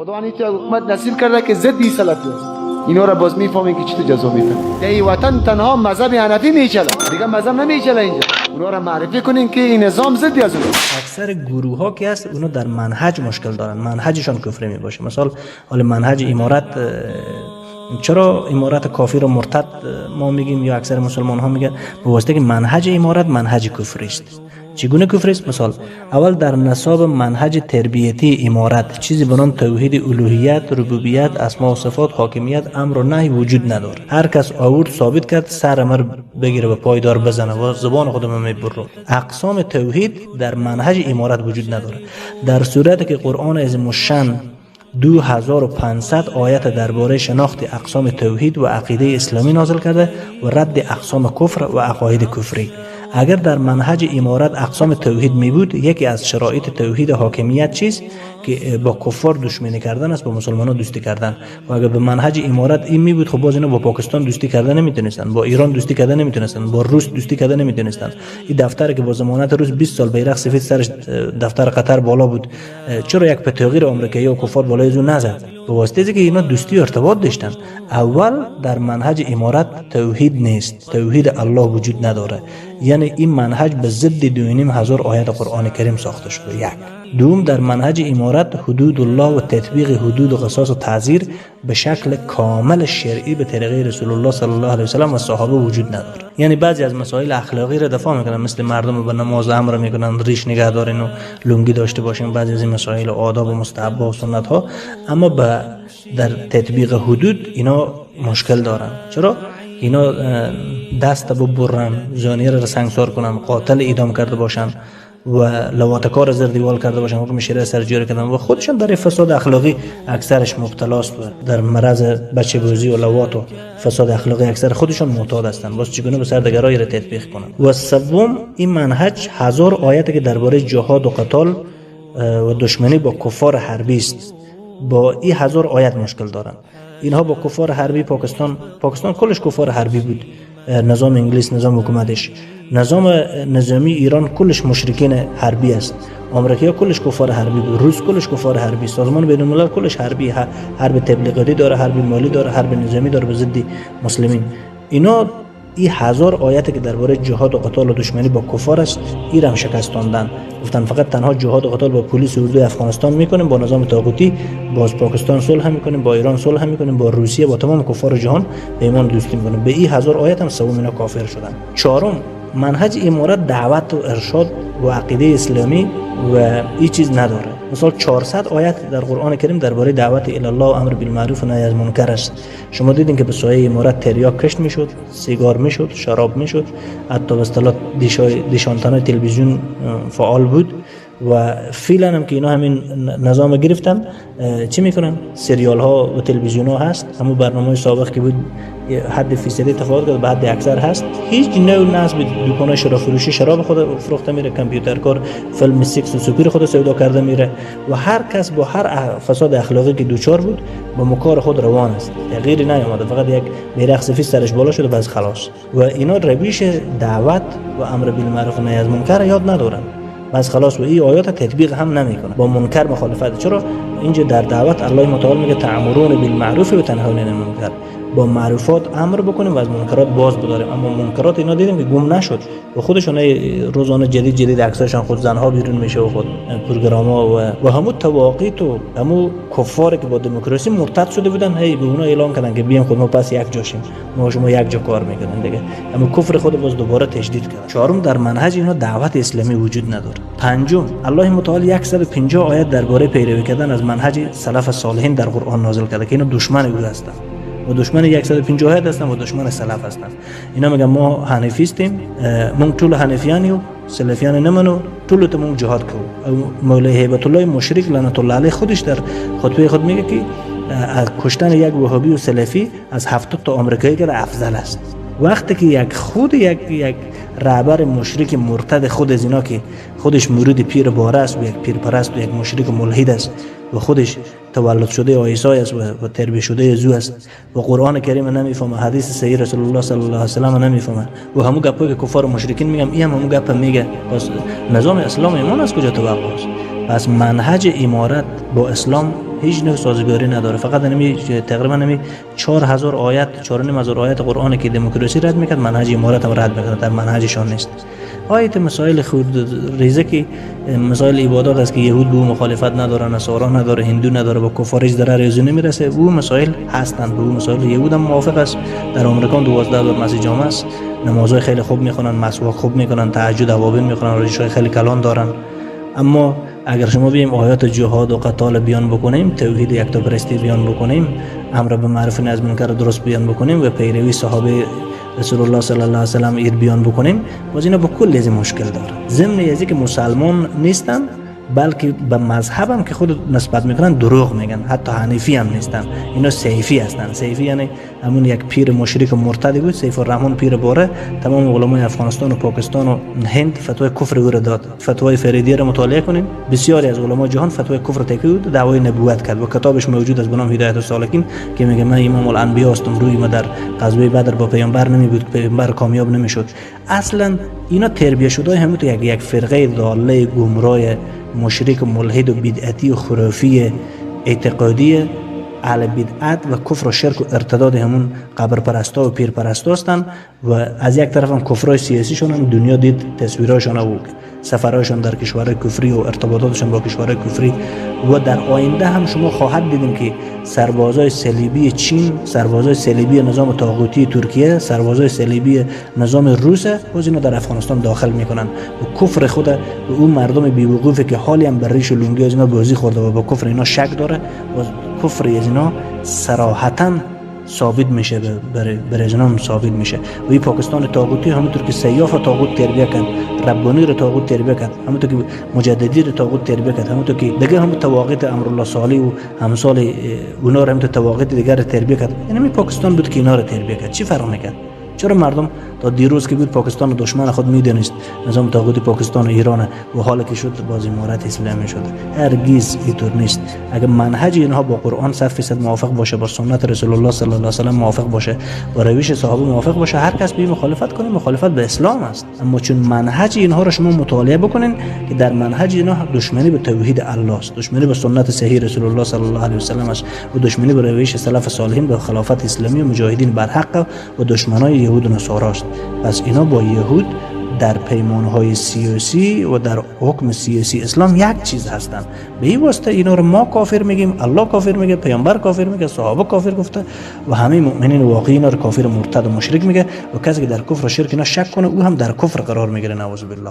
خداوند یک حکومت نصیب کرده که ضد این سلفی است. اینا را باز میفهمین که چی تو جزا میتن. در این وطن تنها مذهب حنفی میچله، دیگه مذهب نمیچله. اینجا اونا را معرفی کنین که این نظام ضد از اون. اکثر گروه ها که هست، اونا در منهج مشکل دارن، منهجشان کفری می باشه. مثال حال منهج امارت، چرا امارت کافر و مرتد ما میگیم یا اکثر مسلمان ها میگن؟ به واسطه که منهج امارت منهج کفری است. چگونه کفری است؟ مثال اول، در نصاب منهج تربیتی امارت چیزی به نام توحید الوهیت، ربوبیت، اسما و صفات، حاکمیت، امر و نهی وجود نداره. هر کس آورد ثابت کرد، سر مر بگیره و پایدار بزنه و زبان خودم میبرم. اقسام توحید در منهج امارت وجود نداره، در صورتی که قرآن عظیم الشان 2500 آیت درباره شناخت اقسام توحید و عقیده اسلامی نازل کرده و رد اقسام کفر و عقاید کفری. اگر در منهج امارت اقسام توحید می بود، یکی از شرایط توحید حاکمیت چیست؟ که با کفار دشمنی کردن است، با مسلمانان دوستی کردن. و اگر به منهج امارت این می بود، خب باز اینا با پاکستان دوستی کردن نمیتونستن، با ایران دوستی کردن نمیتونستن، با روس دوستی کردن نمیتونستن. این دفتر که با ضمانت روس 20 سال بیرق سفید سرش دفتر قطر بالا بود، چرا یک پتاغیر آمریکایی و کفار بالای از نزد؟ به واسطه که اینا دوستی و ارتباط داشتن. اول، در منهج امارت توحید نیست، توحید الله وجود نداره، یعنی این منهج به ضد 2500 آیت قرآن کریم ساخته شده، یک. دوم، در منهج امارت حدود الله و تطبیق حدود و قصاص و تعزیر به شکل کامل شرعی به طریقه رسول الله صلی الله علیه و سلم و صحابه وجود نداره. یعنی بعضی از مسائل اخلاقی را دفاع میکنن، مثل مردم به نماز امر میکنن، ریش نگه دارین و لنگی داشته باشین، بعضی از این مسائل آداب و مستحب و سنت ها، اما به در تطبیق حدود اینا مشکل دارن. چرا؟ اینا دست ببرن، زانی را سنگسار کنن، قاتل اعدام کرده باشن و لواطکار زیر دیوال کرده باشن، حکم شریعت سر جاری کردن و خودشان در فساد اخلاقی اکثرش مبتلاست و در مرض بچه بازی و لواط و فساد اخلاقی اکثر خودشان معتاد هستند، باز چگونه به سر دیگرای را تطبیق کنند؟ و سوم، این منهج 1000 آیت که درباره جهاد و قتال و دشمنی با کفار حربی است، با این 1000 آیت مشکل دارند. اینها با کفار حربی پاکستان، پاکستان کلش کفار حربی بود، نظام انگلیس، نظام حکومتش، نظام نظامی ایران کلش مشرکین حربی است، آمریکا کلش کفار حربی بود، روس کلش کفار حربی، سازمان بین الملل کلش حربی، حرب تبلیغاتی داره، حرب مالی داره، حرب نظامی داره به ضد مسلمین. اینا این 1000 آیت که درباره جهاد و قتال و دشمنی با کفار است، این هم شکستاندن. گفتن فقط تنها جهاد و قتال با پلیس اردوی افغانستان میکنیم، با نظام طاغوتی، باز پاکستان صلح هم میکنیم، با ایران صلح هم میکنیم، با روسیه، با تمام کفار جهان پیمان دوستی میکنیم. به این 1000 آیت هم سوم اینا کافر شدن. چهارم، منهج امارت دعوت و ارشاد و عقیده اسلامی و این چیز نداره. مثال 400 آیت در قرآن کریم درباره دعوت الی الله و امر بالمعروف و نهی از منکر است. شما دیدین که به سایه امارت تریاک کشت میشد، سیگار میشد، شراب میشد، حتی به اصطلاح دیش تلویزیون فعال بود و فعلا هم که اینا همین نظام گرفتن، چی میکنن؟ سریال ها و تلویزیون ها هست، همون برنامه سابق که بود، حد فیصدی تفاوت کرد، به حد اکثر هست. هیچ نوع نصب دکان شراب فروشی شراب خود فروخته میره، کامپیوتر کار فیلم سکس و سکور خود سودا کرده میره و هر کس با هر فساد اخلاقی که دوچار بود با مکار خود روان است. تغییری نیامده، فقط یک بیرق سفید سرش بالا شده، بس خلاص. و اینا روش دعوت و امر بالمعروف و نهی از منکر یاد ندارن، بس خلاص. و این آیات تطبیق هم نمیکنه، با منکر مخالفت. چرا؟ اینجا در دعوت الله متعال میگه تأمرون بالمعروف و تنهون عن المنکر، با معروفات امر بکنیم و از منکرات باز بداریم. اما منکرات اینا دیدیم که گم نشد و خودشون روزانه جدید جدید عکساشان خود زنها بیرون میشه و خود پروگرام و همو طواغیت و همو کفار که با دموکراسی مرتد شده بودن، هی به اونا اعلام کردن که بیام خود ما پس یک جاشیم، ما شما یک جا کار میکنیم دیگه. اما کفر خود باز دوباره تجدید کرد. چهارم، در منهج اینا دعوت اسلامی وجود نداره. پنجم، الله متعال 150 آیت درباره پیروی کردن از منهج سلف صالحین در قرآن نازل کرده که اینا دشمن او هستند و دشمن 150 آیت هستن و دشمن سلف هستن. اینا میگن ما حنفیستیم، مونږ ټول حنفیان یو، سلفیان نه منو، ټول ته مونږ جهاد کوو. مولوی هیبت الله مشرک لعنت الله علیه خودش در خطبه خود میگه که از کشتن یک وهابی و سلفی از 70 تا آمریکایی که افضل است. وقتی که یک خود یک رهبر مشرک مرتد خود از اینا که خودش مرید پیر باره است و یک پیر پرست و یک مشرک ملحد است و خودش تولد شده آیسای است و تربیه شده زو است و قرآن کریم نمیفهمه، حدیث صحیح رسول الله صلی الله علیه و سلم نمیفهمه و همو گپایی که کفار و مشرکین میگم، این هم همو گپ میگه، پس نظام اسلام ایمان از کجا توقع است؟ پس منهج امارت با اسلام هیچ نوع سازگاری نداره. فقط نمی تقریبا نمی 4000 آیت، 4500 آیت قرآن که دموکراسی رد میکرد، منهج امارت هم رد میکرد، در منهجشان نیست. آیت مسائل خود ریزه که مسائل عبادات است که یهود به او مخالفت نداره، نصارا نداره، هندو نداره، با کفار هیچ ضرر از نمیرسه، او مسائل هستند، به او مسائل یهود هم موافق است. در آمریکا 12000 مسجد جامع است، نمازهای خیلی خوب میخونن، مسواک خوب میکنن، تهجد اوابین میخونن، ریش‌های خیلی کلان دارن. اما اگر شما بیم آیات جهاد و قتال بیان بکنیم، توحید یکتاپرستی بیان بکنیم، امر به معروف نهی از منکر درست بیان بکنیم و پیروی صحابه رسول الله صلی الله علیه و سلم ایر بیان بکنیم، باز اینا با کل از مشکل داره. ضمن از که مسلمان نیستن، بلکه به مذهب هم که خود نسبت میکنن دروغ میگن، حتی حنیفی هم نیستن، اینا سیفی هستن. سیفی یعنی همون یک پیر مشرک و مرتدی بود، سیف الرحمن پیر باره، تمام علمای افغانستان و پاکستان و هند فتوای کفر او را داد. فتوای فریدی را مطالعه کنیم، بسیاری از علمای جهان فتوای کفر تکی بود، دعوای نبوت کرد و کتابش موجود است به نام هدایت السالکین که میگه من امام الانبیا هستم، روی ما در غزوه بدر با پیامبر نمی بود، پیامبر کامیاب نمیشد. اصلا اینا تربیه شده همون تو یک فرقه ضاله گمراه مشرک و ملحد و بدعتی و خرافی اعتقادی اهل بدعت و کفر و شرک و ارتداد همون قبر پرستا و پیر پرستا هستند و از یک طرف هم کفرای سیاسیشون هم دنیا دید، تصویرهاشون و سفرهاشون در کشورهای کفری و ارتباطاتشون با کشورهای کفری. و در آینده هم شما خواهد دیدیم که سربازای صلیبی چین، سربازای صلیبی نظام طاغوتی ترکیه، سربازای صلیبی نظام روس باز اینا در افغانستان داخل میکنن و کفر خود و اون مردم بی‌وقوفی که حالی هم بر ریش و لونگی از اینا بازی خورده و با کفر اینا شک داره، باز کفر از اینا صراحتاً ثابت میشه، برای اینا هم ثابت میشه. و این پاکستان طاغوتی همونطور که سیاف طاغوت تربیه کرد، ربانی رو طاغوت تربیه کرد، همونطور که مجددی رو طاغوت تربیه کرد، همونطور که دیگه همون طواغیت امرالله صالح و امثال اونا رو همونطور طواغیت دیگر رو تربیه کرد، یعنی پاکستان بود که اینا رو تربیه کرد. چی فرق میکرد؟ چرا مردم تا دیروز که بود پاکستان دشمن خود میدونست، نظام طاغوت پاکستان و ایران، و حالا که شد باز امارت اسلامی شد. هرگز اینطور نیست. اگر منهج اینها با قرآن 100% موافق باشه، با سنت رسول الله صلی الله علیه و سلم موافق باشه، با روش صحابه موافق باشه، هر کس به مخالفت کنه مخالفت به اسلام است. اما چون منهج اینها رو شما مطالعه بکنین که در منهج اینها دشمنی به توحید الله است، دشمنی به سنت صحیح رسول الله صلی الله علیه و سلم است، و دشمنی به روش سلف صالحین، به خلافت اسلامی و مجاهدین برحق و دشمنای یهود و نصارا است. پس اینا با یهود در پیمانهای سیاسی و در حکم سیاسی اسلام یک چیز هستند. به این واسطه اینا رو ما کافر میگیم، الله کافر میگه، پیامبر کافر میگه، صحابه کافر گفته و همه مؤمنین واقعی اینا رو کافر، مرتد و مشرک میگه و کسی که در کفر و شرک اینا شک کنه او هم در کفر قرار میگیره، نعوذ بالله.